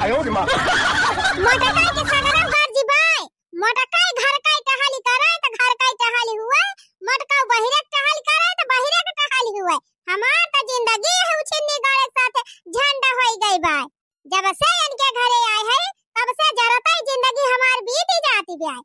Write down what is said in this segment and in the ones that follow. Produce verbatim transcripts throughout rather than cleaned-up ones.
मोटकाई के सगरो घर जी बाय, मोटकाई घर काई टहली करे त घर काई टहली हुए, मोटकाऊ बहिरे के टहली करे त बहिरे के टहली हुए। हमार त जिंदगी है उछिन्नी गाड़े के साथे झंड होई गई बाय। जब से इनके घरे आए है, तब से जरतई जिंदगी हमार बीती जाती बाय।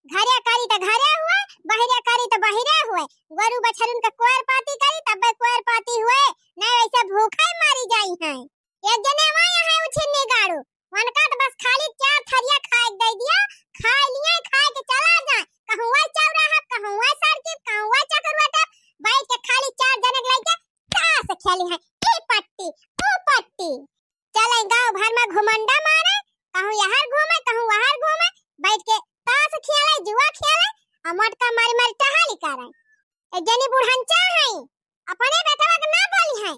घरे करी त घरे हुए, बहिरे करी त बहिरे हुए। गोरू बछरुन के कोयर पाती करी, तब्बे कोयर पाती हुए, नहीं वैसे भूखे मरी जाई हैं। एक जने वहाँ है उछिन्नी गाड़ू, उनका त बस खाली चार थरिया खाए के दे दिया, खाए लिए, खाए के चला जाए। कहूँ वही चौराहा, कहूँ वही सड़की, कहूँ वही चकरुआ टेप, बैठ के खाली चार जने के लइके ताश खेली हैं, ई पट्टी, ऊ पट्टी। चले गाँव भर में घुमंडा मारे, कहूँ यहर घूमे, कहूँ वहर घूमे, बैठ के ताश खेले, जुआ खेले, और मोटका मारी मारी टहली करे। एक जनी बुढ़ंचा है, अपने बेटवा के ना बोली है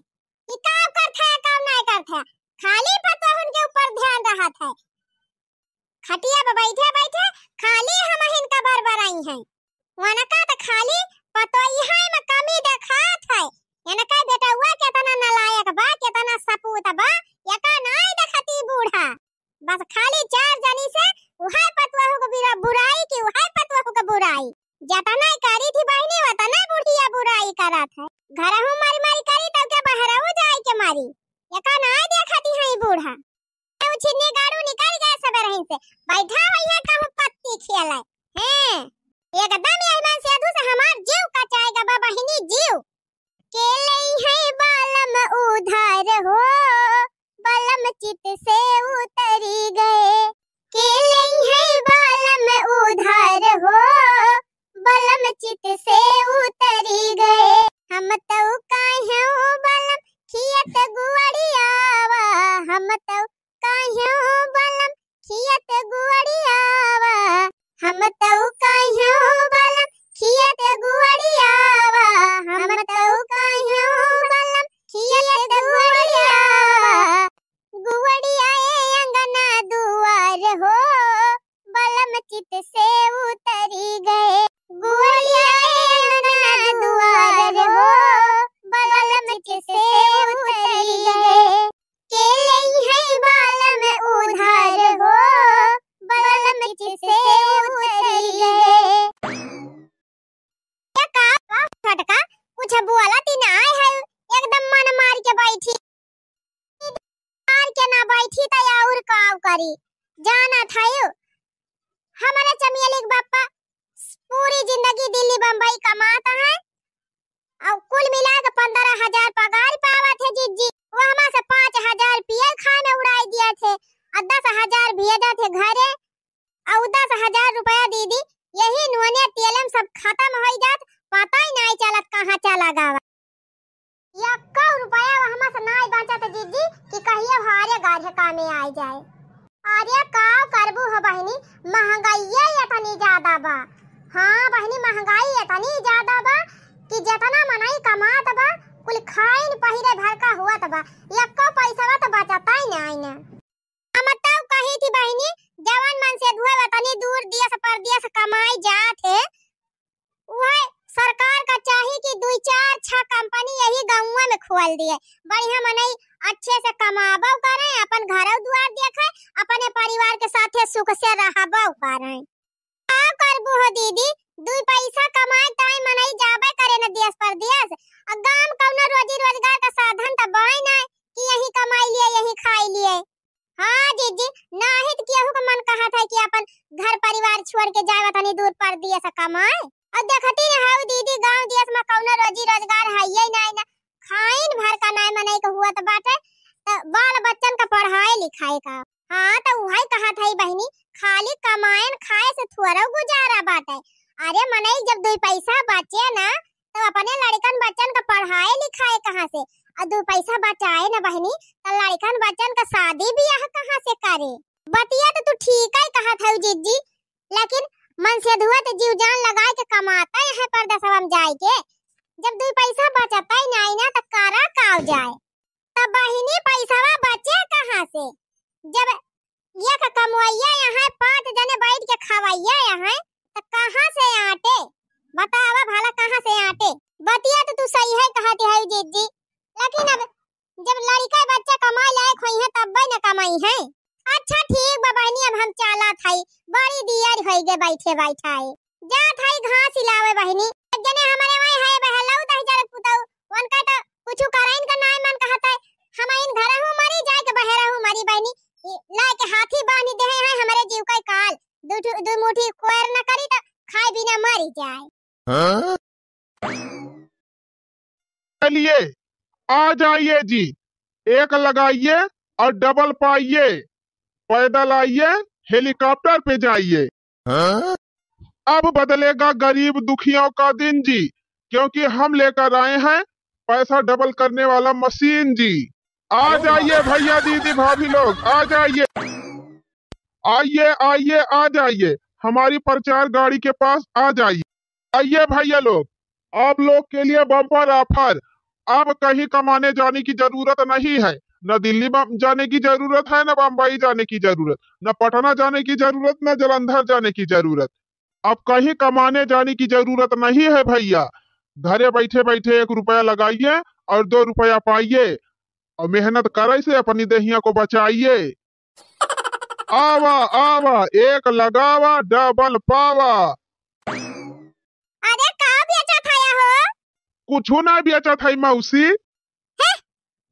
कि का करत है, का नहीं करत है, खाली पतोहन के ऊपर ध्यान रहत है। खटिया पे बैठे बैठे खाली हमहिन का बरबराई है। वनका त खाली पतोहिया में कमी देखात है। इनका बेटवा केतना नालायक बा, केतना सपूत बा, एका नाई देखती बूढ़ा। बस खाली चार जनी से उहे पतोहू के बिरा-, बुराई की, उहे पतोहू के बुराई। जतना करी थी बहिनी, उतना बुढ़िया बुराई करत है। घरहू मारी मारी करी, तब के बहरहू जाए के मारी। एका नाई देखती है बूढ़ा। उछिन्नी गाड़ू निकल गए सबेरहिन से, बैठा हुई है कहूँ पत्ती खेले। हैं, एकदम यही मन से अधू से हमार जीव कचाए गबा बहिनी, जीव। के लई है बालम उधार हो, बलम चित से उतरी गए। के लई है बालम उधार हो, बलम चित से उतरी गए। हम तऊ काहें बलम खियत गुअड़ियावा, हम तऊ काहें बलम खियत गुअड़ियावा, हम तऊ काहें बलम खियत गुअड़ियावा, हम तऊ काहें बलम खियत गुअड़ियावा। गुअड़िया ए अंगना दुआर हो, बलम चित से उतरी गए। गुअड़िया ए अंगना दुआर हो, बलम चित से उतरी गए। के लई है बालम उधार हो, बलम चित से उतरी गए। ये का बा छोटका, कुछ बोलत ही नाय है, एकदम मन मार के बैठी। मार के ना बैठी त और काव करी, जानत है हमरे चमेली के बापा पूरी जिंदगी दिल्ली बम्बई कमात है और कुल मिला के पन्द्रह हजार पगार पावत है जिज्जी। वहमा से पाँच हजार पिए खाए में उड़ाई दिए थे और दस हजार भेजत है घरे। अउ दस हजार रुपया दीदी, यही नूने तेले में सब खतम होइ जात, पता ही नाहीं चलत कहाँ चला गवा। यक्को रुपया वहमा से नाहीं बचत जिज्जी कि कहियो हारे गाढ़े कामे आइ जाए। अरे काव करबू हो बहिनी, महंगाइये एतनी ज्यादा बा। हाँ बहिनी, महंगाई एतनी ज्यादा बा कि जेतना मनई कमात बा, कुल खाइन पहिरे भर का होत बा, यक्को पैसवा त बचतइ नाहीं न। हम तउ कही थी बहिनी, जवन मनसेधुआ वतनी दूर देश परदेश कमाए जात है, उहइ सरकार का चाही कि दुइ चार छह कंपनी यही गउँवा में खोल दिए, बढ़िया मनई अच्छे से कमाबउ करइँ, अपन घरउ दुआर देखइँ, अपने परिवार के साथे सुख से रहबउ करइँ। का करबू हो दीदी, दुइ पैसा कमाए ताई मनई जाबे करे न देश परदेश। आ गाँव कउनो रोजी रोजगार का साधन त बाय नाय कि यहीं कमाइ लिए, यहीं खाइ लिए। हाँ जीजी, नाहीं त केहू का मन कहत है कि अपन घर परिवार छोड़ के जाए तनी दूर परदेश कमाए। अउ देखती न हउ दीदी, गाँव देश में कउनो रोजी रोजगार हइये नाय न। खाइन भर का नाय मनई के हुअत बाटे, त बाल बच्चन का पढ़ाए लिखाए का। हाँ, त उहइ कहत हई बहिनी, खाली कमाएन खाए से थोरउ गुजारा बाटे। अरे मनई जब दुइ पैसा बचे न, त अपने लड़िकन बच्चन का पढ़ाए लिखाए कहाँ से? अउ दुइ पैसा बचाए न बहिनी, त लड़िकन बच्चन का शादी बियाह कहाँ से करे? बतिया त तू ठीकइ कहत हउ जिज्जी, लेकिन मनसेधुआ त जीव जान लगाए के कमातइ है परदेसवा में जाए के। जब दुइ पैसा बचतइ नाहीं न, त करा काव जाए? त बहिनी, पैसवा बचे कहाँ से? जब एक कमवइया अहइँ, पाँच जने बैठ के खवइया अहइँ, त कहाँ से आटे? बतावा भला, कहाँ से आटे? बतिया त तू सही है कहत है जिज्जी, लेकिन अब जब लड़िका बच्चा कमाए लायक होइहइँ, तब्बे न कमइहइँ। अच्छा ठीक बा बहिनी, अब हम चालत हई, बड़ी दियर होई गे बैठे बैठाए। जात हई घास हिलावे बहिनी। एक जने हमरे वहीं है बहलऊ दही जरक पुतऊ, उनका तो कुछ करइन का नाय मन कहत है। हम इन घर हूँ मरी, जाए के बहरा हूँ मरी बहिनी। ई लाए के हाथी बांधी देहे हैं हमरे जीव का काल। दू ठु-, दू मुठी कोयर न करी तो खाए बिना मरी जाए। हाँ? चलिए, आ जाइए जी, एक लगाइए और डबल पाइए, पैदल आइए, हेलीकॉप्टर पे जाइए। हाँ? अब बदलेगा गरीब दुखियों का दिन जी, क्योंकि हम लेकर आए हैं पैसा डबल करने वाला मशीन जी। आ जाइए भैया, दीदी, भाभी लोग, आ जाइए, आइए, आइए, आ जाइए, हमारी प्रचार गाड़ी के पास आ जाइए। आइए भैया लोग, आप लोग के लिए बम्पर ऑफर। अब कहीं कमाने जाने की जरूरत नहीं है, न दिल्ली बम-, जाने की जरूरत है, न बम्बई जाने की जरूरत, न पटना जाने की जरूरत, न जालंधर जाने की जरूरत। अब कहीं कमाने जाने की जरूरत नहीं है भैया। घरे बैठे बैठे एक रुपया लगाइए और दो रुपया पाइए और मेहनत करे से अपनी देहिया को बचाइए। आवा, आवा, एक लगावा, डबल पावा। अरे, का बेचत हया हो? कुछू ना बेचत हई मौसी। हे,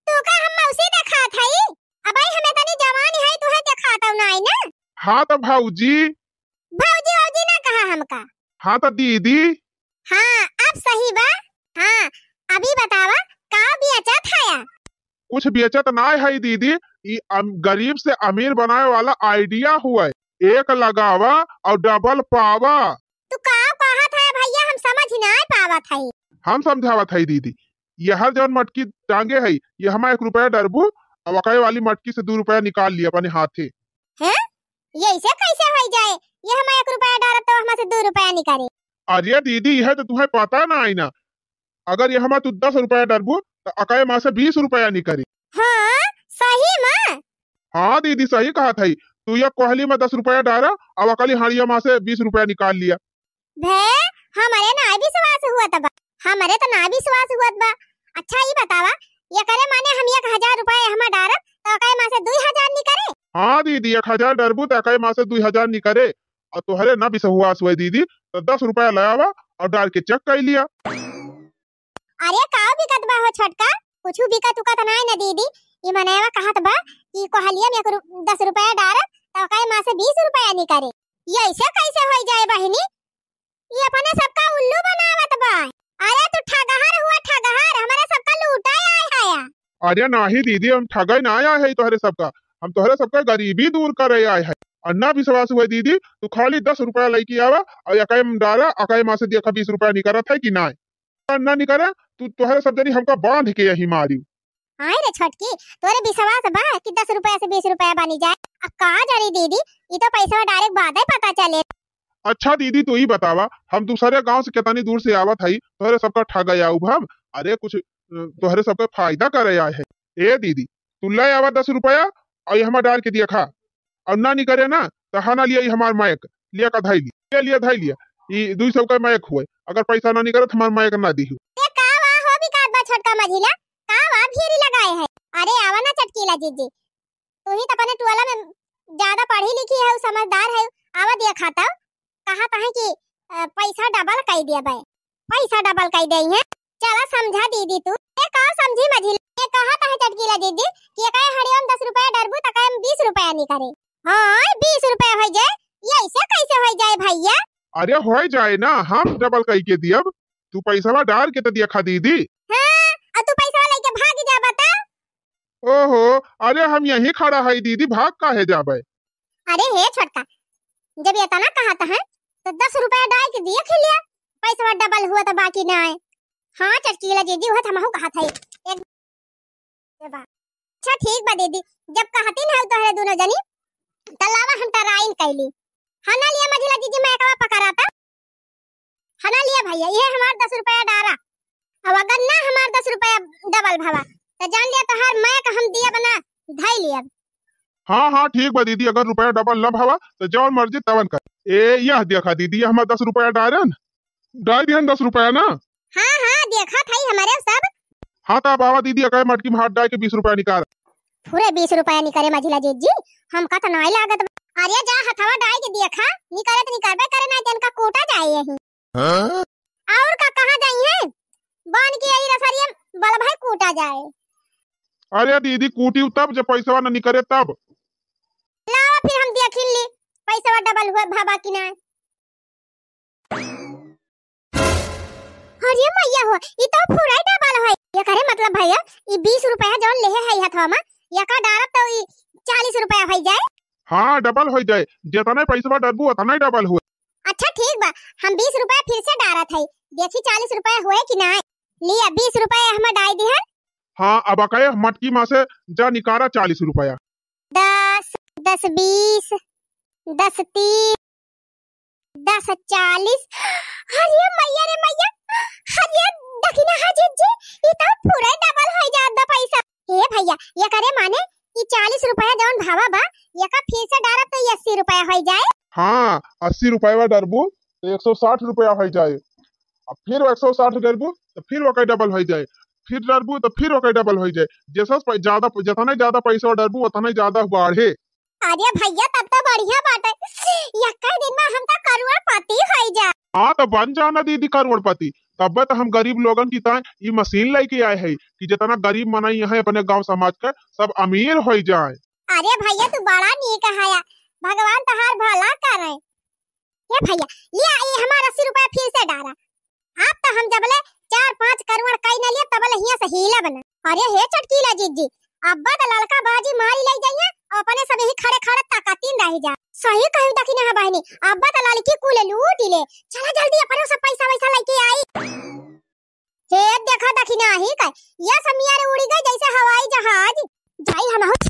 तू का हम मौसी देखात हई? अबे, हम एतनी जवान हई, तुहे देखात हऊ नाई ना? हाँ, तो भौजी। भौजी, भौजी ना कहा हमका। हाँ, तो दीदी। हाँ, अब सही बा। हाँ, अभी बतावा, का बेचत हया? कुछ बेचत नाय है दीदी, ई अम-, गरीब से अमीर बनाए वाला आइडिया हुआ है। एक लगावा और डबल पावा। तू का कहत है भैया, हम समझ नाय पावत है। हम समझावत है दीदी, यहर जौन मटकी टांगे है, ये हमा एक रुपया डरबू, अब अकय वाली मटकी से दू रुपया निकाल लिया अपने हाथे। हैं? ये ऐसे कैसे होई जाए? ये हमा एक रुपया डारत तो हमा से दू रुपया निकाले। अरे दीदी, यह तो तुम्हें पता ना आई ना। अगर ये हमा तू दस रुपया डारबू, तो अकय मा से बीस रुपया निकरी। हाँ, सही मा? हाँ दीदी, सही कहत हई। तू ये कोहली मा दस रुपया डारा, अब अकली हाड़िया मा से बीस रुपया निकाल लिया। भे, हमरे ना विश्वास हुअत बा, हमरे तो ना विश्वास हुअत बा। अच्छा, ई बतावा, एकरे माने हम एक हजार रुपया हमा डारब, तो ओकरे मा से दुई हजार निकरे? हाँ दीदी, एक हजार डारबू, तो ओकरे मा से दुई हजार निकरे। और तोहरे ना विश्वास हुए दीदी, तो दस रुपया ले आवा और डार के चेक कर लिया। अरे, का बिकत बा हो छोटका? कुछ बिकत उकत नाय न दीदी। ई मनैवा कहत बा कि कोहलिया में एक रु-, दस रुपया डारब, तो ओकरे मा से बीस रुपया निकरे। ये ऐसे कैसे होई जाए बहिनी? ये अपने सबका उल्लू बनावत बा। अरे, तू ठगहर हुआ ठगहर, हमरे सबका लूटा आए हया। अरे नाही दीदी, हम ठगे ना आए है तोहरे सबका, हम तोहरे सबका गरीबी दूर करे आए है। और ना विश्वास हुए दीदी, तू खाली दस रुपया लेके आवा और अकय मा डारा, अकय मा से देखा बीस रुपया निकरत है कि नाय। ना निकरे, तू, तोहरे सब जनी हमका बांध के यही मारी। हाय रे छोटकी, तोरे विश्वास बा कि दस रुपया से बीस रुपया बनी जाए? अब का जानी दीदी, ई तो पैसा डायरेक्ट बादे पता चले। अच्छा दीदी, तू ही बतावा, हम दूसरे गांव से कितनी दूर से आवत हई, तोहरे सबका ठग आउब हम? अरे कुछ, अ, तोहरे सबका फायदा करे आए है। ए दीदी, तू ले आवा दस रुपया और ये हमा डार के देखा। और ना निकरे ना, तो हना लिया, ई हमार माइक, लिया का धाई लिया, लिया, लिया धाई लिया। ई दुई सौ का माइक हुए, अगर पैसा ना निकरे तो हमार माइक ना दिहू। ए, का वा हो बिकात बा छोटका मझिला? का वा भीरी लगाए है? अरे आवा ना चटकीला जीजी, तू ही तो अपने टोला में ज्यादा पढ़ी लिखी है, समझदार है, आवा देखा तो। कहत है कि, अ, पैसा डबल कई देबे, पैसा डबल कई देई है। चला समझा दीदी तू। ए का समझी मझिला? ए कहत है चटकीला दीदी कि एकय हड़ियम दस रुपया डरबू त एकय में बीस रुपया निकरे। हाँ, बीस रुपया होई जाए, ये ऐसे कैसे होई जाए भैया? अरे होई जाए ना, हम डबल कई के दियब, तू पैसवा डार के तो देखा दीदी। हाँ, और तू पैसवा लेके भाग जा बता। ओहो, अरे हम यहीं खड़ा है दीदी, भाग काहे जाबे? अरे हे छोटका, जब इतना कहत है तो दस रुपया डाल के दिए खिलिया, पैसा डबल हुआ तो बाकी ना आए। हाँ चटकीला दीदी, हुआ हमहू कहत है। एक, ये बा। अच्छा ठीक बा दीदी, जब कहतीन है तोहरे दोनों जनी, त लावा हम टराइन कैली। हाँ ना लिया मझिला दीदी, मैं एकवा पकड़ाता। हना लिया भैया, ये हमार दस रुपया डारा। अब अगर ना हमार दस रुपया डबल भवा, तो जान लिया तोहार माइक हम दिया बना धई लिया। हाँ, हाँ, ठीक बा दीदी, अगर रुपया डबल न भवा, तो जौन मर्जी तवन कर। ए, यह देखा दीदी, ये हमार दस रुपया डारन, डाल दिहन दस रुपया ना। हाँ, हाँ, देखा था ही हमारे सब। हाँ, तो अब आवा दीदी, अकाई मटकी में हाथ डाल के बीस रुपया निकाल। पूरे बीस रुपया निकरे मझिला जीजी, हमका तो नाई लागत बा। अरे जा हथवा डाई के देखा, निकरे तो निकरबे करे, ना जनका कूटा जाए यही। हाँ? और का कहाँ जाई है? बन के यही रसरिया बल भाई कूटा जाए। अरे दीदी, कूटी तब जब पैसवा न निकरे तब। लावा फिर हम देखिन ली, पैसवा डबल हुआ भावा कि ना। अरे मैया हो, ई तो पूरा डबल है। एकरे मतलब भैया, ई बीस रुपया जौन लेहे है हथवा में, एका डारब तो ई चालीस रुपया होइ जाए। हाँ, डबल होइ जाए, जितना पैसवा डरबू उतना ही डबल हुए। अच्छा ठीक बा, हम बीस रुपया फिर से डारत है, देखी चालीस रुपया हुए कि ना। लिया, बीस रुपया हम डाई दिहन। हाँ, अब अकय मटकी मा से जा निकारा चालीस रुपया। दस, दस बीस, दस तीस, दस चालीस। अरे मैया रे मैया, अरे दखिना हा जीजी, ई तो पूरा डबल होइ जात बा पैसा। ए भैया, एकरे माने ई चालीस रुपया जौन भावा बा, एका फिर से डारब तो ई अस्सी रुपया होइ जाए। हाँ, अस्सी रुपया डरबू तो एक सौ साठ रुपया होइ जाए। अब फिर एक सौ साठ डरबू तो फिर ओकर डबल होइ जाए, फिर डरबू तो फिर ओकर डबल होइ जाए। जैसे पै-, ज्यादा, जितना ज्यादा पैसा डरबू उतना ही ज्यादा बढ़े। अरे भैया, तब तो बढ़िया बात है, यक्का दिन में हम तो करोड़पति होइ जा। हाँ, तो बन जाना दीदी करोड़पति, तब्बे तो हम गरीब लोगन की ताए ई मशीन लेके आए है कि जितना गरीब मनई है अपने गांव समाज के, सब अमीर होइ जाए। अरे भैया, तू बड़ा नीक हया, भगवान तहार भला करे। हे भैया, लिया, ई हमार अस्सी रुपया फिर से डारा। अब तो हम जबले चार पाँच करुअन कई न लिया, तबले हियां से हिलब न। अरे हे चटकीला जीजी, अब्बा तो ललका बाजी मारी लई जाइए, अपने सब यही खड़े खड़े ताकतीन रह जा। सही कही दखिना हा बहिनी, अब्बा तो ललकी कुल लूट ले। चला जल्दी अपनो सब पैसा वैसा लेके आई। हे देखा दखिना ही का, ये सब मियारे उड़ी गई जैसे हवाई जहाज। जाई हम हो।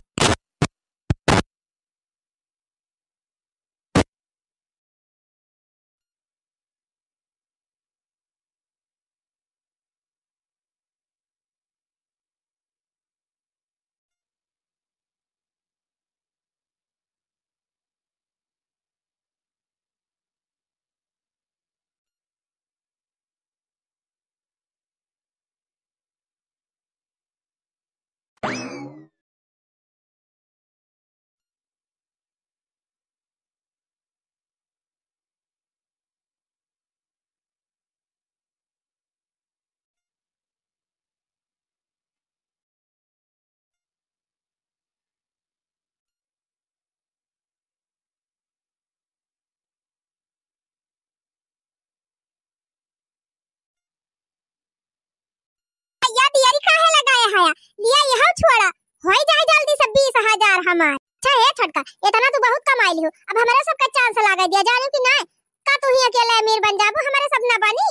भैया, दियरी काहे लगाए हया? लिया, यह छोड़ा, होई जाए जल्दी से बीस हजार हमार। अच्छा हे छोटका, इतना तू बहुत कमाई लिहो, अब हमारे सबका चांस लगा दिया, जानू कि नाय? का तू ही अकेले अमीर बन जाबू, हमारे सब ना बनी?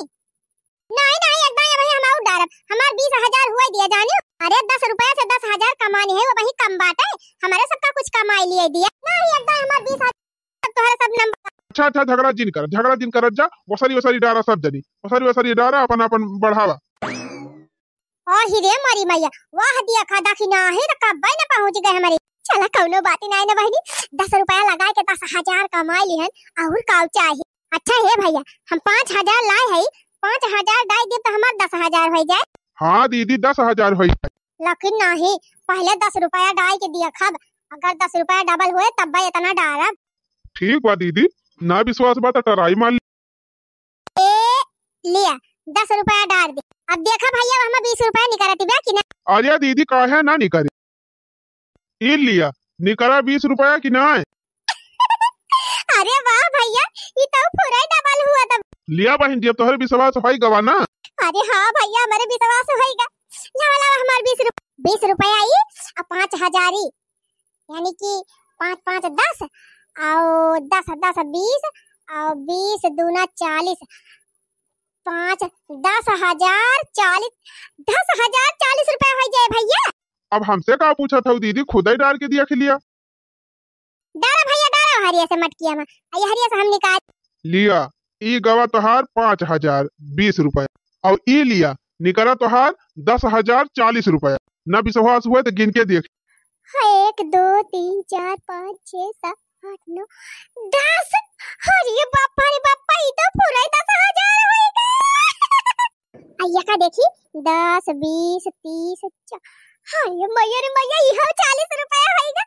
नहीं, नहीं, एकदम ये वही हम आउट डारब, हमार बीस हजार हुआ दिया, जानू। अरे, दस रुपया से दस हजार कमानी है, वो वही कम बात है, हमारे सबका कुछ कमाई लिए दिया। नहीं, एकदम हमार बीस हजार, तोहरे सब नंबर। अच्छा, अच्छा, झगड़ा जिन कर, झगड़ा जिन कर, जा, वसरी, वसरी डारा सब जनी, वसरी, वसरी डारा, अपन, अपन बढ़ावा। ओ हिरे मरी मैया, वाह दिया खा दाखी ना है, तो कब्बे न पहुँच गए हमारे। चला, कौनो बात ही नहीं ना बहिनी, दस रुपया लगाए के दस हजार कमाई लिहन, और काउ चाही। अच्छा हे भैया, हम पाँच हजार लाए हई, पाँच हजार डाई देब तो हमार दस हजार होइ जाए। हाँ दीदी, दस हजार होइ जाए। लेकिन नहीं, पहले दस रुपया डाई के दिया खब, अगर दस रुपया डबल हुए तब इतना डारब। ठीक बा दीदी, ना विश्वास बा तो ट्राई मार ली। ए, लिया, दस रुपया डार दे। अब देखा भैया, हम बीस रुपया निकरत बा कि ना? अरे दीदी, काहे ना निकरे? ई लिया, निकरा बीस रुपया कि नाय? अरे वाह भैया, ई तो पूरा डबल हुआ तब। लिया बहिन जी, अब तोहरे विश्वास होई गवा ना। अरे हाँ भैया, हमारे विश्वास होई गा। लावा, लावा, हमार बीस रुप-, बीस रुपया ई, आ पाँच हजार ई। यानी कि पाँच पाँच दस, और दस दस बीस, और बीस दूना चालीस, पाँच, दस हजार चालीस, दस हजार चालीस रुपया होइ जाए भैया। अब हमसे का पूछत हऊ दीदी, खुदे डार के दिया के लिया। डारा भैया, डारा हरिया से मटकिया में, आ ये हरिया से हम निकाल। लिया, ई गवा तोहार पाँच हजार बीस रुपया, और ई लिया, निकरा तोहार दस हजार चालीस रुपया। ना विश्वास हुए तो गिन के देख। हाँ, एक, दो, तीन, चार, पाँच, छः, सात, आठ, नौ, दस। अरे बापा रे बापा, ई तो पूरा ही दस हजार होइ गए। आ ये का देखी, दस, बीस, तीस, चा-, अरे मैया रे मैया, इहो चालीस रुपया होइगा।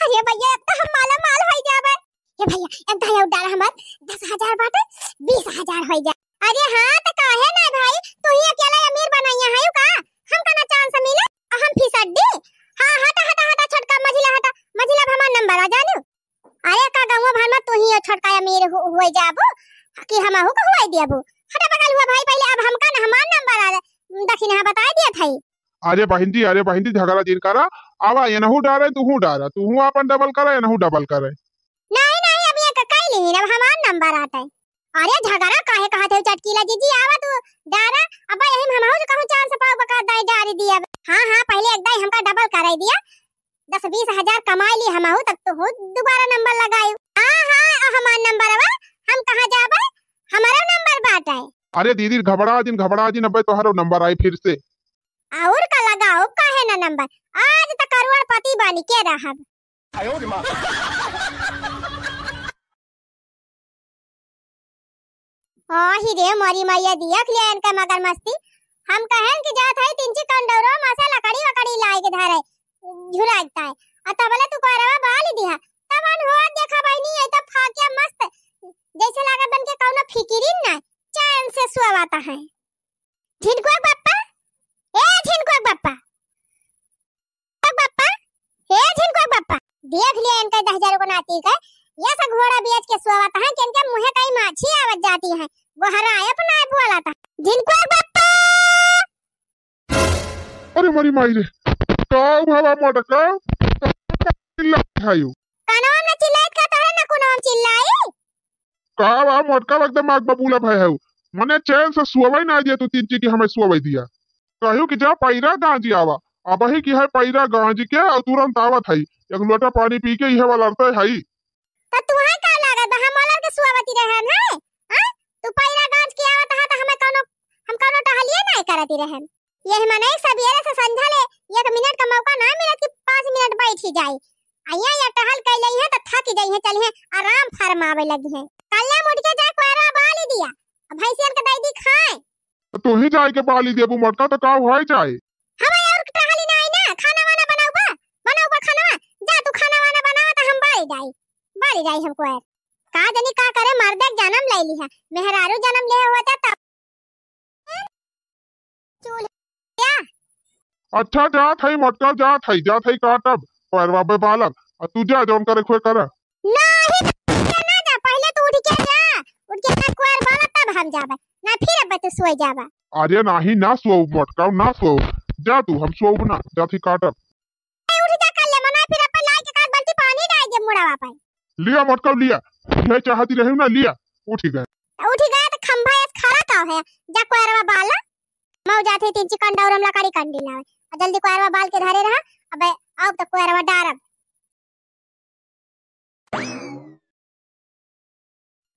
अरे भैया, अब तो हम माला माल होइ जाबे। ए भैया, एक दाई और डारा, हमार दस हजार बाटे, बीस हजार होइ जा। अरे हाँ, त काहे ना भाई, तू ही अकेला अमीर बनइया है का? हमका ना chance मिले, आ हम फिसड्डी। हाँ, हटा, हटा, हटा, छोटका मझिला हटा, मझिला अब हमार नंबर आ जानू। अरे का गौवा भर में तू ही छोटका अमीर हो, होइ जाबू कि हमहू को हुआई देबू? हटा बगल हुआ भाई, पहिले अब हमका ना हमार नंबर आ जाए, दखिनहा बताइ दिया था। अरे बहिन जी, अरे बहिन जी, झगड़ा जिन करा, आवा, एनहू डारे, तूहू डारा, तूहू आपन double करा, एनहू double करे। नहीं, नहीं, अब ये क-, कई लिहिन, अब हमार नंबर आटे। अरे झगड़ा काहे कहत हो चटकीला जीजी, आवा तू डारा, अब यही में हमहू से कहूँ chance पाओ बका दाई डारी दिया। हाँ, हाँ, पहिले एक दाई हमका double कराई दिया, दस बीस हजार कमाई ली हमहू, तब तो हो दोबारा नंबर लगाई। हाँ, हाँ, आ हमार नंबर बा, हम कहाँ जाबे, हमारो नंबर बाटे। अरे दीदी, घबरा जिन, घबरा जिन, अबे तोहरो नंबर आई फिर से। और का लगाओ, काहे ना नंबर, आज त करोड़पति बन के रहब। आही रे मोरी मैया, दिया के लिए इनका मगर मस्ती। हम कहन कि जात है तिनची कंडौरो में से लकड़ी वकड़ी लाए के धरे, झुराइता है। आ तबले तू कोरवा बाल दिया, तबन हो देखा बहिनी, ये तो फाकिया मस्त, जैसे लागत बन के कौनो फिकिरिन ना, चैन से सोवाता है। झिनकुआ बप्पा, ए झिनकुआ बप्पा, बप्पा, हे झिनकुआ बप्पा, देख लिया इनका दस हजार को नाती का, ये सब घोड़ा बेच के सोवत हैं कि इनके मुँहे कई माछी आवत जाती हैं, गोहराए अपना बोला था। झिनकुआ बप्पा। अरे मरी माई रे, का भवा मोटका, चिल्ला खायो। कानवा में चिल्लाइत का तोहरे ना कोनो हम चिल्लाई? का बा मोटका, एकदम आग बबूला भय है, मने चैन से सोवई ना दिया तू, तीन चीज की हमें सोवई दिया। कहियो कि जा पैरा गांजी आवा, अबही की है पैरा गांजी के और तुरंत आवत है, एक लोटा पानी पी के इहे वाला लड़ते है। त तुहे का लागत बा, हम अलर के सोवती रहन है? हाँ? तू पैरा गांज के आवत है त हमें कौनो, हम कौनो टहलिए नहीं करती रहन। यही मने सबेरे से संझा ले एक मिनट का मौका ना मिलत कि पाँच मिनट बैठी जाई। आ यहाँ या टहल कइ लइहे त थक जइहे, चलिहे आराम फरमावे लगिहे। कल्ले उठ के जाए कोयरा बाली दिया, अब भैंसियन के दई दी खाए। त तू ही जाए के बाली देबू मोटका, त का होए जाए? हम और टहली ना आई ना, खाना वाना बनाउबा, बनाउबा खाना, जा तू खाना वाना बनावा त हम बाली जाई, बाली जाई हम कोयर। का जनी का करे, मर्दे के जन्म ले लिहा, मेहरारू जन्म ले होता तब। चूल्हा। अच्छा, जात हई मोटका, जात हई, जात हई काटब, परवा बे बालक, आ तू जा, जौन करे खोए करा। नाही, ना जा, पहिले तू उठ के जा, उठ के जा, कोयर बाला, तब हम जाबे, ना फिर अब तू सोए जाबा। अरे नाही, ना सोऊ मोटका, ना सोऊ, जा तू, हम सोऊ ना, जात हई काटब। ए, उठ जा, कल्ले मना, फिर अपन लाई के काट बाल्टी पानी डाल दे मुड़वा पे। लिया मोटका, लिया, यह चाहती रही ना, लिया, उठ गए। उठ गए त खंभा एक खड़ा का है, जा कोयरवा बाला। मऊ जात है तीन चिकन डौरम लकड़ी कंडी लावे, और जल्दी कोयरवा बाल के धरे रहा। अबे आओ तो कोयरवा डारब।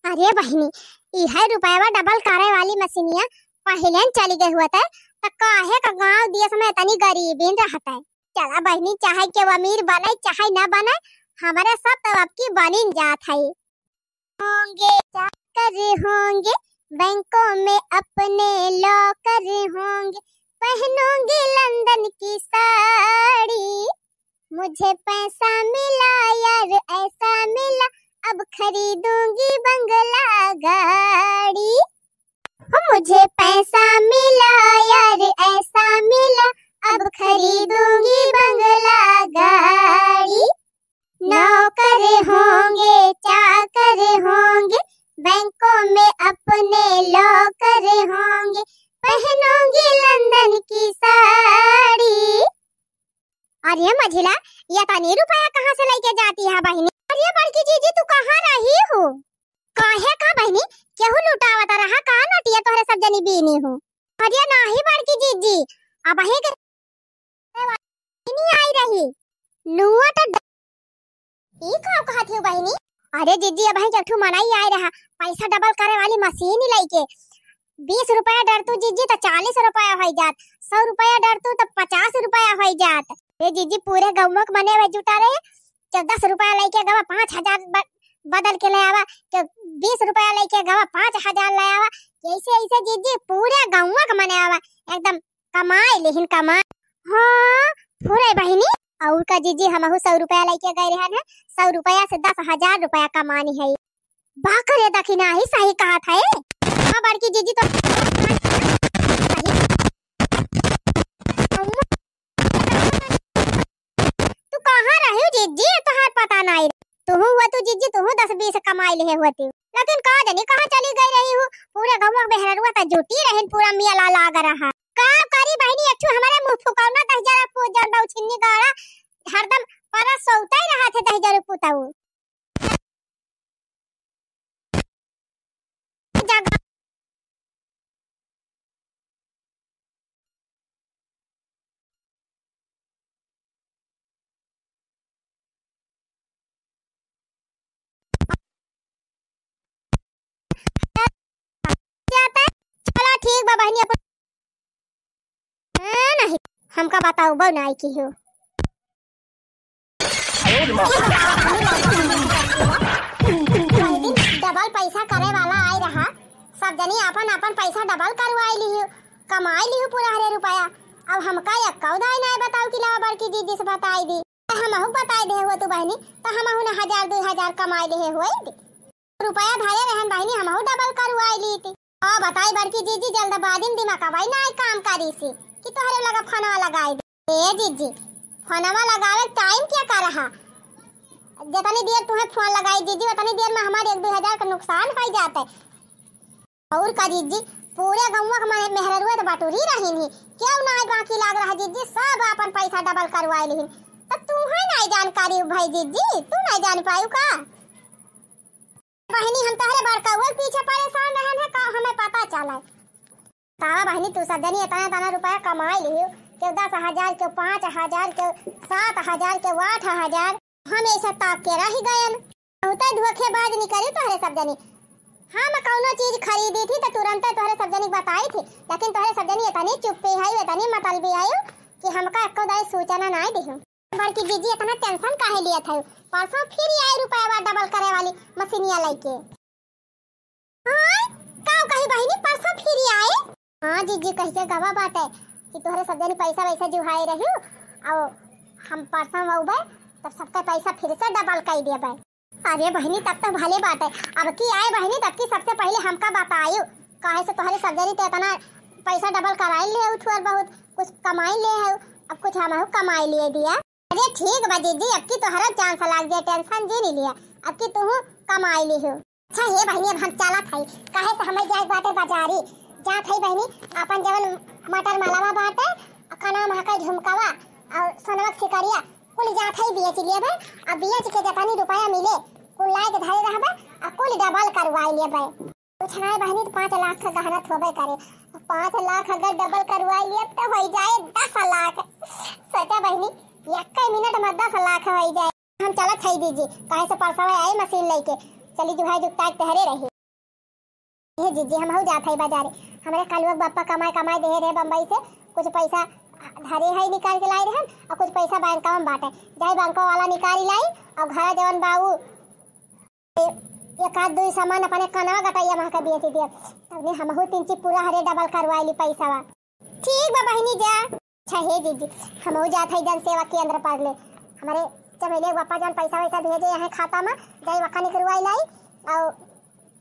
अरे बहिनी, इहे रुपयवा डबल करे वाली मशीनिया पहिले न चली गई हुआ त, त काहे का गांव देश में इतनी गरीबी रहत है। चला बहिनी, चाहे केहू अमीर बने चाहे न बने, हमरे सब तो अब की बनिन जात है। होंगे चाकर होंगे, बैंकों में अपने लॉकर होंगे, पहनूंगी लंदन की साड़ी। मुझे पैसा मिला यार, ऐसा मिला, अब खरीदूंगी बंगला गाड़ी। हो मुझे पैसा मिला यार, ऐसा मिला, अब खरीदूंगी बंगला गाड़ी। नौकर होंगे, चाकर होंगे, बैंकों में अपने लॉकर होंगे, पहनूंगी लंदन की साड़ी। अरे मझिला, ये तनी रुपया कहाँ से लेके जाती है बहिनी? अरे बड़की जीजी, तू कहाँ रही हो? काहे का बहिनी, केहू लुटावत रहा का नोटिया, तोहरे सब जनी बीनी हो? अरे नाही बड़की जीजी, अबही के नहीं आई रही। नुआ तो ड-, ई का कहत हो बहिनी? अरे जीजी, अबही के एक ठो मनई आए रहा, पैसा डबल करे वाली मशीन लेके। बीस रुपया डरतू जीजी त चालीस रुपया होइ जात, सौ रुपया डरतू त पचास रुपया होइ जात। ए जीजी, पूरे गौवा के मने हुए जुटा रहे, के दस रुपया लेके गवा, पाँच हजार ब-, बदल के ले आवा, के बीस रुपया लेके गवा, पाँच हजार ले आवा। ऐसे ऐसे जीजी पूरे गौवा के मने आवा, एकदम कमाए लेहिन कमाए। हाँ, फुरे बहिनी। और का जीजी, हमहू सौ रुपया लइके गए रहन है, सौ रुपया से दस हजार रुपया कमानी है। बाकरे दखिना ही सही कहत है। हाँ, बड़की जीजी तो तू कहाँ रहिउ जीजी? तोहार पता नाई। तुहू होतू जीजी, तुहू दस बीस कमाई लिहे होती। लेकिन का जानी कहाँ चली गई रहिउ। पूरे गौवा मेहररुआ त जुटी रहिन, पूरा मेला लाग रहा। का करी बहिनी, अच्छू हमरे मुँह फुकौना दहिजर पू-, जौन बा उ छिन्नी गाड़ा, हरदम परस सोतै रहा थे दहिजर पुतऊ। जगह चला ठीक बा बहिनी, अपन हाँ, नहीं, हमका बताऊ बा नाई की हो। एक दिन डबल पैसा करे वाला आए रहा, सब जनी आपन आपन पैसा डबल करवाई लिहु, कमाई लिहु पूरा हरे रुपया। अब हमका एक्कौ दाई नाई बताऊ कि लावा बड़की जीजी से बताई दी। हमहू बताई दे हो तू बहिनी, त हमहू न हजार दुई हजार कमाई लिहे होई दी। रुपया धरे रहन बहिनी, हमहू डबल करवाई ली थी। आ बताई बड़की जीजी, जल्दबाजी में दिमागवा नाई काम करी सी कि तोहरे लगा फोनवा लगाई दे। ए जीजी, फोनवा लगावे टाइम क्या कर रहा? जितनी देर तुम्हें फोन लगाई जीजी, उतनी देर में हमारे एक दुई हजार का नुकसान हो जाते। और का जीजी, पूरे गौवा के मेहररुआ तो बटुरी रही नहीं, क्यों ना बाकी लाग रहा जीजी, सब अपन पैसा डबल करवाए लिहिन। तब तुम्हें नहीं जानकारी भाई जीजी, तू नहीं जान पायु का? बहिनी, हम तोहरे बड़कउए के पीछे परेशान रहन है, का हमें पता चला? तावा बहिनी, तू सब जनी इतना, इतना रुपया कमाई लिहू, केहू दस हजार, केहू पाँच हजार, केहू सात हजार, केहू आठ हजार। हम ऐसे ताक के रह गयन। बहुते धोखेबाज निकली तोहरे सब जनी। हम कौनो चीज खरीदी थी तो तुरंते तोहरे सब जनी बताई थी, लेकिन तोहरे सब जनी इतनी चुप्पी है, इतनी मतलबी है कि हमका एको दाई सूचना नाई दिहू। बड़की जीजी, इतना टेंशन काहे लियत है? परसों फिर आए रुपया डबल करे वाली मशीनिया लेके। हाँ, का कही बहिनी, परसों फिर आए? हाँ जीजी, कह के गवा बाटे कि तोहरे सब जनी पैसा वैसा जुहाए रही, और हम परसों अउबे, तब सबका पैसा फिर से डबल कर देबे। अरे बहिनी, तब तो भले बाटे, अब की आए बहिनी, तब की सबसे पहले हमका बतायु, काहे से तोहरे सब जनी तो इतना पैसा डबल कराई ले, थोड़ बहुत कुछ कमाई ले है, अब कुछ हमहू कमाई लिए दिया। अरे ठीक बा जीजी, अब की तोहरा चांस लाग जाए, टेंशन जी नहीं लिया, अब की तुहू कमाई लिहू। अच्छा हे बहिनी, अब हम चलत हई, काहे से हमें जाए बाटे बाजारी। जात हई बहिनी, अपन जवन मटर मलवा बाटे, कनवा महका झुमकवा और सोनवा के सिकरिया, कुल जात हई बेच लेबे। अब बेच के जतनी रुपया मिले, कुल लाए के धरे रहबे, आ कुल डबल करवाई लेबे। कुछ नाई बहिनी, तो पाँच लाख का गहना थोबे करे। पाँच लाख अगर डबल करवा लिए तो हो जाए दस लाख। सोचा बहिनी, एक मिनट में दस लाख हो जाए। हम चलत हई जीजी, काहे से परसवा आए मशीन लेके। चली जुहाई जुगता के तहरे रही। हे जीजी, हम हऊ जात हई बाजारे। हमरे कालुआ के बापा कमाए कमाए दे रहे बम्बई से, कुछ पैसा धरे है निकाल के लाई रहन, और कुछ पैसा बैंकवा में बाटे। जाई बैंकवा वाला निकाल लाई, और घरा जवन बाऊ ए-, एक आध दुई सामान अपने कनवा गटैया महका बेच दिया, तबने हमहू तीन ची पूरा हरे डबल करवाई ली पैसावा। ठीक बा बहिनी जा। अच्छा हे जीजी, हमहू जात हई जन सेवा केंद्र पर ले, हमरे चमेलिया के बापा जन पैसा वैसा भेजे यहाँ खाता में, जाई वक्का निकरवाई लाई, और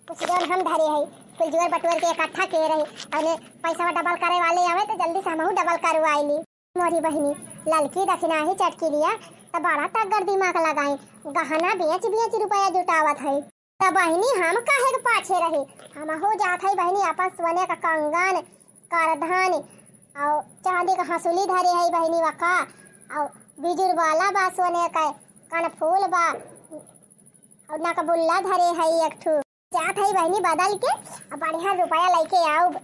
कुछ जौन हम धरे हई, कुल जोर बटोर के इकट्ठा के रही, और पैसावा डबल करे वाले आवे तो जल्दी से हमहू डबल करवाई ली। मोरी बहिनी, ललकी दखिनाही चटकिलिया, त बड़ा तगड़ दिमाग लगाई, गहना बेच बेच रुपया जुटावत है। त बहिनी, हम काहे के पाछे रही, हमहू जात है बहिनी, अपन सोने का कंगन, करधन, और चांदी का हंसुली धरे है बहिनी वका, और बिजुर वाला बा सोने का, कनफूल बा, और नकबुल्ला धरे है एक ठू। जात है बहिनी बदल के, अब बढ़िया रुपया लेके आउब।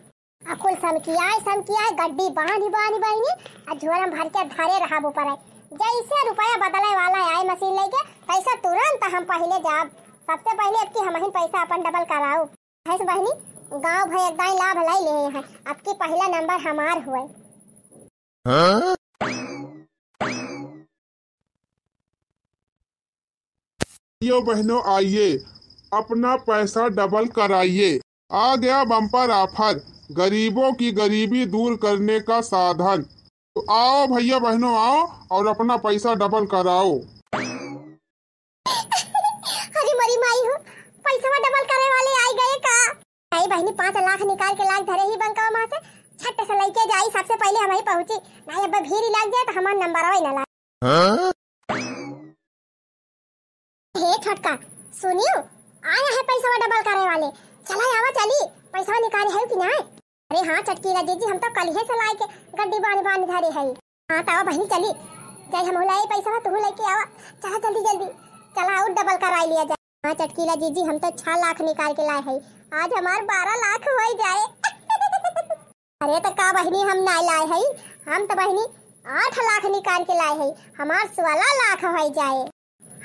आ कुल समकियाए, समकियाए, गड्डी बांधी, बांधी बहिनी, आ झोरा में भर के धरे रहब ऊपर है। जैसे रुपया बदले वाला आए मशीन लेके, तैसे तुरंत हम पहिले जाब। सबसे पहिले अब की हमहिन पैसा अपन डबल कराउब। है से बहिनी, गांव भर एक दाई लाभ लाई ले हैं, अब की पहला नंबर हमार हुए। हाँ? भाइयों बहनों, आइए, अपना पैसा डबल कराइए। आ गया बम्पर ऑफर, गरीबों की गरीबी दूर करने का साधन। तो आओ भइया बहिनों, आओ और अपना पैसा डबल कराओ। अरे मोरी माई हो, पैसवा डबल करे वाले आइ गए का? आई बहिनी, पाँच लाख निकाल के लाग धरे ही बैंकवा मा से, छट से लइके जाई, सबसे पहिले हमही पहुँची, नाहीं अब भीड़ लाग जाए तो हमार नंबरवा ही ना लाग। हाँ? हे छोटका, सुनियो, आया है पैसवा डबल करे वाले, चला आवा चली, पैसवा निकाले है कि ना? अरे हाँ चटकीला जीजी, हम तो कलिहे से लाइके गड्डी बांध बांध धरे है। हाँ, तो आवा बहिनी, चली। जाई हमहू लाई पैसा, तुहू लेके आवा। चला जल्दी जल्दी, चला और डबल कराई लिया जाए। हाँ चटकीला जीजी, हम तो छह लाख निकाल के लाए है, आज हमार बारह लाख होइ जाए। अरे तो का बहिनी, हम नाहीं लाए है, हम तो बहिनी आठ लाख निकाल के लाए है, हमार सोलह लाख होइ जाए।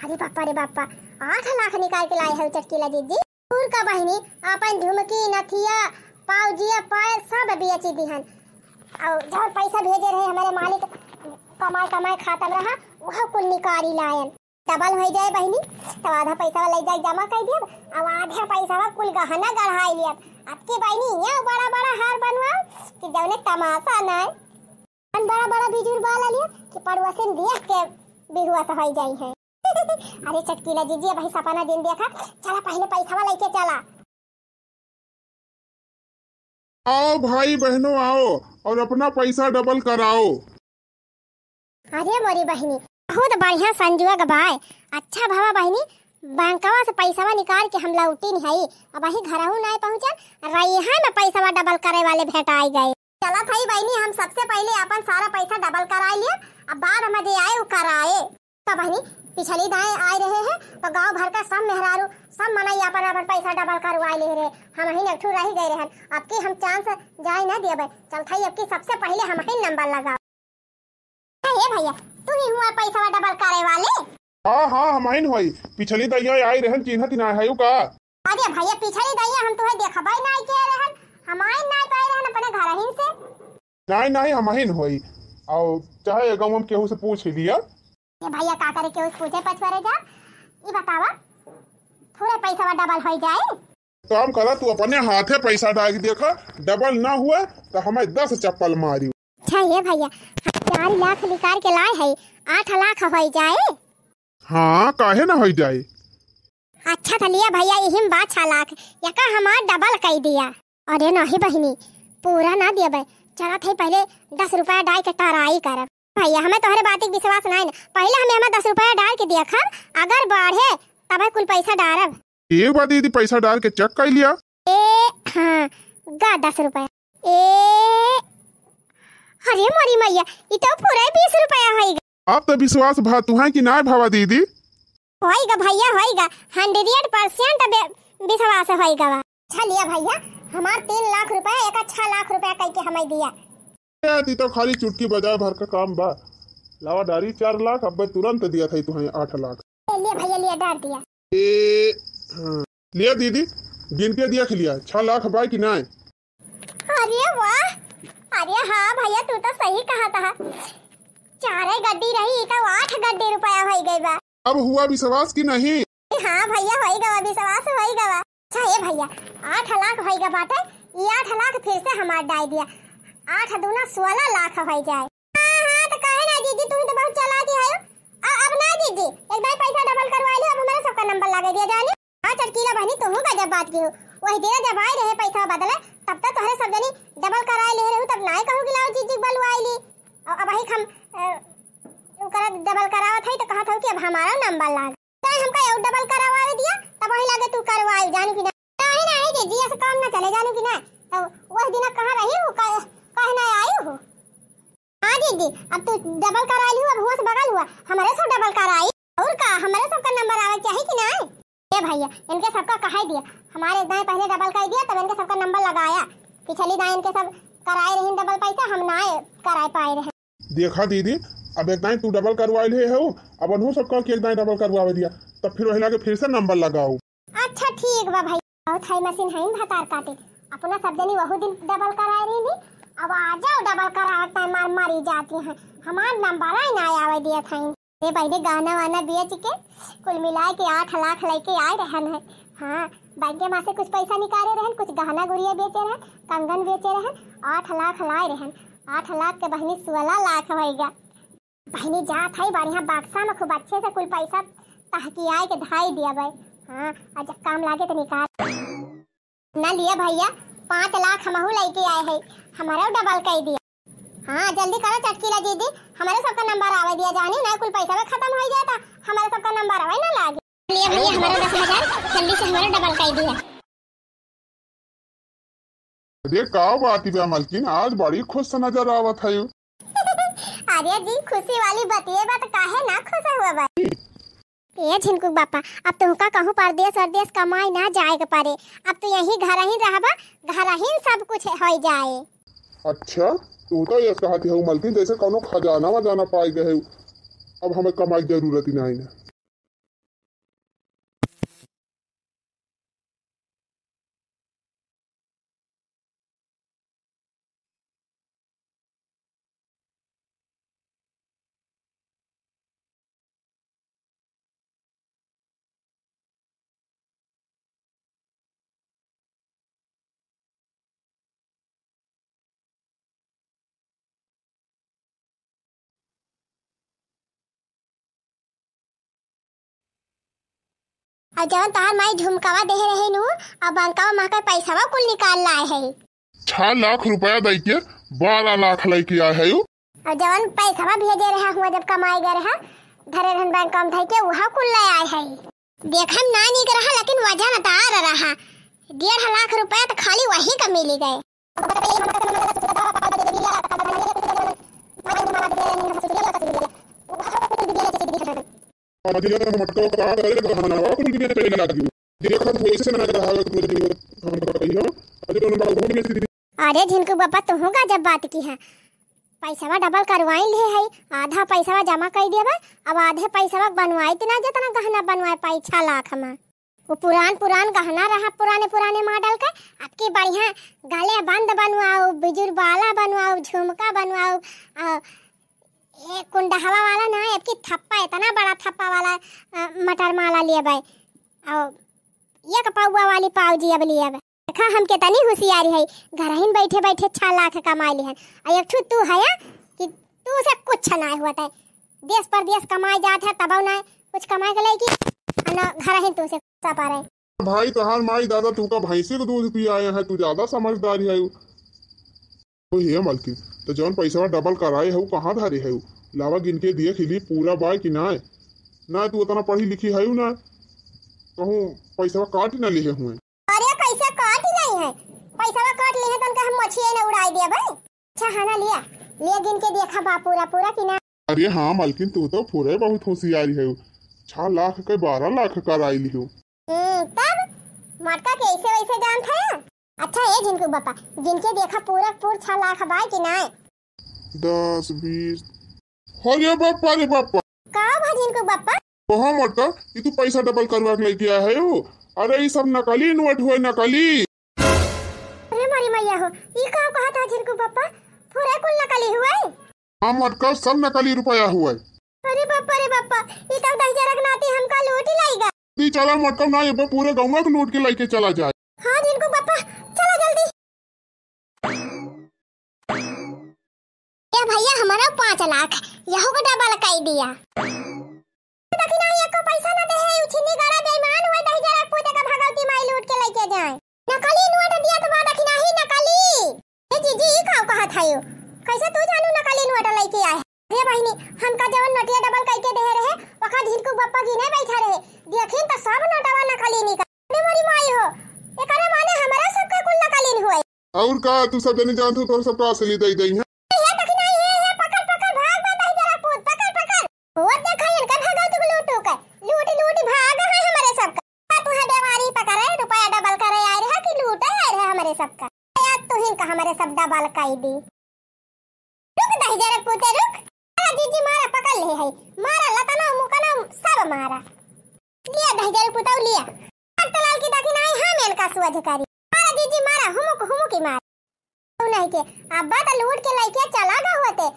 अरे बापा रे बापा, आठ लाख निकाल के लाए है चटकीला जीजी। और का बहिनी, अपन झुमकी, नथिया, पाउजिया, पायल सब बेची दिहन। और जौन पैसा भेजे रहे हमरे मालिक, कमाए कमाए खातम रहा, वह कुल निकाली लायन। डबल होइ जाए बहिनी, तब आधा पैसा ले जाए जमा कर दियब, अब आधा पैसा कुल गहना गढ़ाई लियब। अब की बहिनी, ये बड़ा बड़ा हार बनवाओ कि जौने तमाशा ना है। हम बड़ा बड़ा बिजुर बाला लिया कि पड़ोसिन देख के बिहुआ से होइ जाई है। अरे चटकीला जीजी, अबही सपना जिन देखा, चला पहिले पैसवा लेके चला। आओ भाई बहनों, आओ और अपना पैसा डबल कराओ। अरे मोरी बहिनी, बहुत बढ़िया संजोग बाय। अच्छा भवा बहिनी, बैंकवा से पैसवा निकाल के हम लौटिन हई, अबही घरहू नाय पहुँचन, रैहा में पैसवा डबल करे वाले भेटाई गए। चलत हई बहिनी, हम सबसे पहिले अपन सारा पैसा डबल कराई लिए, अब बाद में जे आए उ कराए। तो बहिनी, पिछली दाएं आए रहे हैं तो गांव भर का सब मेहरारू, सब मनई अपन अपन पैसा डबल करवाए ले रहे, हमहिन एक ठू रह गए रहन। अब की हम चांस जाए न देबे, चलत हई अब की सबसे पहिले हमहिन नंबर लगाओ। हे भैया, तू ही हुआ पैसा डबल करे वाले? हाँ हाँ, हमहिन होई। पिछली दैया आई रहन, चिन्हत ना है का? अरे भैया, पिछली दैया हम तुहे देखबे नाय के रहन, हमहिन नाय पाए रहन अपने घरहिन से। नाय नाय, हमहिन होई। और चाहे गाँव में केहू से पूछ ही लिया। ये भैया का करे, केहू से पूछे पछुआरे जा। ई बतावा, पूरा पैसा डबल होइ जाए? काम करा, तू अपने हाथे पैसा डाल के देखा, डबल ना हुआ तो हमें दस चप्पल मारी। अच्छा ये भैया, हम चार लाख निकाल के लाए है, आठ लाख होइ जाए? हाँ, काहे ना होइ जाए। अच्छा तो लिया भैया, यही में बा छह लाख, यका हमार डबल कई दिया। अरे नहीं बहिनी, पूरा ना देबे, चलत है पहिले दस रुपया डाल के टराई करब। भैया, हमें तोहरे बात के विश्वास नाय न, पहिले हमें हमें दस रुपया डाल के देखब, अगर बढ़े तब कुल पैसा डारब। एक बार दीदी, पैसा डाल के चेक कर लिया। ए हाँ, गा दस रुपया। ए, अरे मोरी मैया, ई तो पूरा बीस रुपया होई गा। अब तो विश्वास भा तुहां कि नाय भावा दीदी? होई गा भैया, होई गा, हंड्रेड परसेंट बे-, विश्वास होई गा। अच्छा लिया भैया, हमार तीन लाख रुपया, एक छह लाख रुपया कई के हमें दिया। ए, ती तो खाली चुटकी बजाए भर का काम बा। लावा डारी चार लाख, अब तुरंत दिया था तुहां आठ लाख। ए, लिया भैया, लिया डार दिया। ए, हाँ। लिया दीदी, गिन के दिया खिलिया, छह लाख बा कि नाय? अरे वाह, अरे हाँ भैया, तू तो सही कहा था। चारे गड्डी रही, ई तो आठ गड्डी रुपया होई गई बा। अब हुआ विश्वास कि नहीं? हाँ भैया, होई गवा, विश्वास होई गवा। अच्छा ए भैया, आठ लाख होई गा बाटे, ई आठ लाख फिर से हमार डाई दिया, आठ दूना सोलह लाख होई जाए। हाँ, हाँ, तो काहे ना जीजी, तुम तो बहुत चालाक ही हो। अ-, अब ना जीजी, एक दाई पैसा डबल करवा लियो, अब हमारे सबका नंबर लगा दिया जाने। हाँ, चटकीला बहनी, तुहू गजब बात की हो। वही दिन जब आए रहे पैसा बदले, तब तो तोहरे सब जनी डबल कराए ले रहू, तब नाय कहू कि लाओ जीजी बलवाए ली। और अब ही हम, अ, ओकरा डबल करावत है तो कहत हो कि अब हमारा नंबर लाग। चाहे हमका और डबल करवाए दिया, तब वही लागे तू करवाए, जानू कि ना? नहीं, नहीं जीजी, ऐसे काम ना चले, जानू कि ना? तो वही दिन कहाँ रही हो, काहे, काहे ना आई हो? हाँ दीदी, अब तू डबल कराई लियो, अब हुआ से बगल हुआ, हमारे सब डबल कराई। और का, हमारे सबका नंबर आवे चाहिए कि नाय? ए भैया, इनके सबका कहाई दिया, हमारे एक दाएं पहले डबल कर दिया, तब इनके सबका नंबर लगाया। पिछली दाएं इनके सब कराए रही डबल पैसा, हम ना कराए पाए रहे। देखा दीदी, अब एक दाएं तू डबल करवाए ले हो, अब अनहु सबका के एक दाएं डबल करवावे दिया, तब फिर वही लागे फिर से नंबर लगाओ। अच्छा ठीक बा भाई, बहुत है मशीन है भतार काटे, अपना सब जनी वहू दिन डबल कराए रही, अब आ जाओ डबल करावत टाइम मार मारी जाती हैं, हमार नंबर ही ना आवे दिया था। ए पहिले गाना वाना बेच के कुल मिलाए के आठ लाख लेके आए रहन है। हाँ, बैंक के माँ से कुछ पैसा निकाले रहन, कुछ गहना गुड़िया बेचे रहन, कंगन बेचे रहन, आठ लाख लाए रहन। आठ लाख के बहिनी सोलह लाख होइगा। बहिनी जात है बढ़िया बक्सा में खूब अच्छे से कुल पैसा तहकियाए के धाई दिया भाई। हाँ, और जब काम लागे तो निकाल। ना लिए भैया, पाँच लाख हमहू लेके आए है, हमारा डबल कर दिया। हाँ, जल्दी करो चटकीला दीदी, हमारे सबका नंबर आवे दिया जानी, ना कुल पैसा में खत्म हो जाता, हमारे सबका नंबर आवे ना लागे। लिए भैया, हमारा दस हजार, जल्दी से हमारा डबल कर दिया। अरे का बात बा मलकिन, आज बड़ी खुश नजर आवत है। अरे जी, खुशी वाली बतिये बा त काहे ना खुश हुआ बा? ए झिनकू बापा, अब तुमका कहूँ परदेस वरदेस कमाई ना जाए के पड़े, अब तो यही घर ही रहबा, घर ही सब कुछ हो जाए। अच्छा, तू तो ये कहती हऊ मलकिन जैसे कौनो खजाना वजाना पाई गए हऊ, अब हमें कमाई के जरूरत ही नहीं ना। और जवन तहार माई झुमकावा देहे रहे नु, और बंकावा माँ का पैसावा कुल निकाल लाए है। छह लाख रुपया दई के बारह लाख लेके आए है। और जवन पैसावा भेजे रहा हुआ जब कमाई गए रहा, धरे रहन बैंक कम धई के उहा कुल ले आए है। देखम ना नीक रहा लेकिन वजनदार रहा, डेढ़ लाख रुपया तो खाली वही का मिली गए। अरे झिनकू बापा, तुहूँ गजब बात की है। पैसवा डबल करवाई लिहे है, आधा पैसवा जमा कर देबे, अब आधे पैसवा बनवाई तना, जितना गहना बनवाए पाई छह लाख में। वो पुरान पुरान गहना रहा, पुराने पुराने मॉडल के, अब की बढ़िया गले बंद बनवाओ, बिजुर बाला बनवाओ, झुमका बनवाओ, आ, ये कुंडहवा वाला ना, अब की थप्पा, इतना बड़ा थप्पा वाला, आ, मटर माला लेबे, और एक पौवा वाली पाउजी अब लेबे। देखा, हम केतनी होशियारी है, घरहिन बैठे बैठे छह लाख कमाई लिहन, और एक ठू तू है कि तू से कुछ ना हुआ है। देश परदेश कमाए जात है, तबो ना कुछ कमाए के लेके, और ना घरहिन तू से सपा रहे। भाई, तोहार माई दादा तुमका भैंसी के दूध पियाए हैं, तू ज्यादा समझदारी है। ओ हे मलकिन, तो जौन पैसवा डबल कराए है, वो कहाँ धरे है? लावा गिन के देख ली, पूरा बाय कि नाय? ना तू उतना पढ़ी लिखी है ना, कहूँ पैसवा काट ना लिहे हुए। अरे कैसे काट नहीं है? पैसवा काट लिहे तो उनका हम मछिए न उड़ाई दिया भाई। अच्छा है ना, लिया, लिया गिन के देखा बा पूरा, पूरा कि ना? अरे हाँ मलकिन, तू तो पूरे बहुत होशियारी है। छह लाख के बारह लाख कराई लिहो। हम्म, तब मटका के ऐसे वैसे जानत है? अच्छा ए झिनकू बापा, गिन के देखा पूरा पूर छह लाख बाय कि नाय? दस, बीस, अरे बापा रे बापा। का भा झिनकू बापा? कहा मटका, ई तू पैसा डबल करवा के लेके आया है हो? अरे ई सब नकली नोट हुए, नकली। अरे मारी मैया हो, ई का कहत है झिनकू बापा? पूरा कुल नकली हुए? हाँ मटका, सब नकली रुपया हुए। अरे बापा रे बापा, ई तो दहिजरक नाती हमका लूट लाइगा। ती चला मटका ना, ये पूरे गौवा के लूट के लेके चला जाए। हाँ झिनकू बापा, चला जल्दी। ए भैया, हमारा पाँच लाख, यहू को डबल कर दिया। दखिनाही एको पैसा ना दे है, उ छिन्नी गाड़ा बेईमान हुए, दहिजरक पूते का भगवती माई लूट के लेके जाए। नकली नोट दिया तो बा, दखिनाही नकली। ए जीजी, ई का कहत है? कैसे तू जानू नकली नोट लेके आए? हे बहिनी, हमका जवन नोटिया डबल करके दे रहे, वखा झिनकू बप्पा गिने बैठा रहे। देखिन तो सब नोटवा नकली निकल। अरे मोरी माई हो, एकरे माने हमरा सबका कुल नकलीन हुए। और का, तू सब जनी जानत हो, तोर सबका असली दई दई है। हे दखिनाही, हे, हे, पकड़, पकड़, भाग, भाग, दहिजरक पूत, पकड़, पकड़। वो देखा, इनका भगवती को लूटू के। लूट, लूट, भाग है हमारे सबका। तुहे देवारी पकड़े, रुपया डबल करे आए रहे कि लूटे आए रहे हमारे सबका। यार, तुहिन का हमारे सब डबल कर दी। रुक दहिजरक पूते, रुक। अरे जीजी, मारा, पकड़ ले है। मारा, लतना, मुकना, सब मारा। लिया दहिजरक पूतऊ, लिया। अब तो लाल की दखिनाही हम इनका सुअझ करी। मारा जीजी, मारा, हुमुक, हुमुकी मारा। तू नहीं के, अब्बा तो लूट के लेके चला गए होते।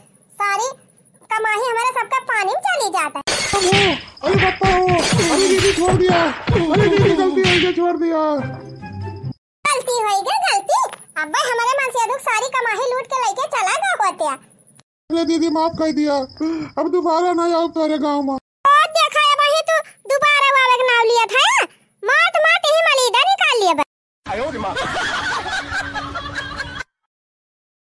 सारी कमाई हमारे सबका पानी में चली जाता है। अरे, अरे बापा हो, अरे दीदी छोड़ दिया, अरे दीदी गलती हो गई, छोड़ दिया। गलती होई गे गलती, अब्बे हमरे मन से अधिक सारी कमाही लूट के लइके चला गा होत्या। अरे दीदी, माफ कर दिया, अब दोबारा ना आउब तोरे गाँव मा। और देखा है वही तू दोबारा वावे के नाव लिया था, मात मात ही मलीदा निकाल लिया बा।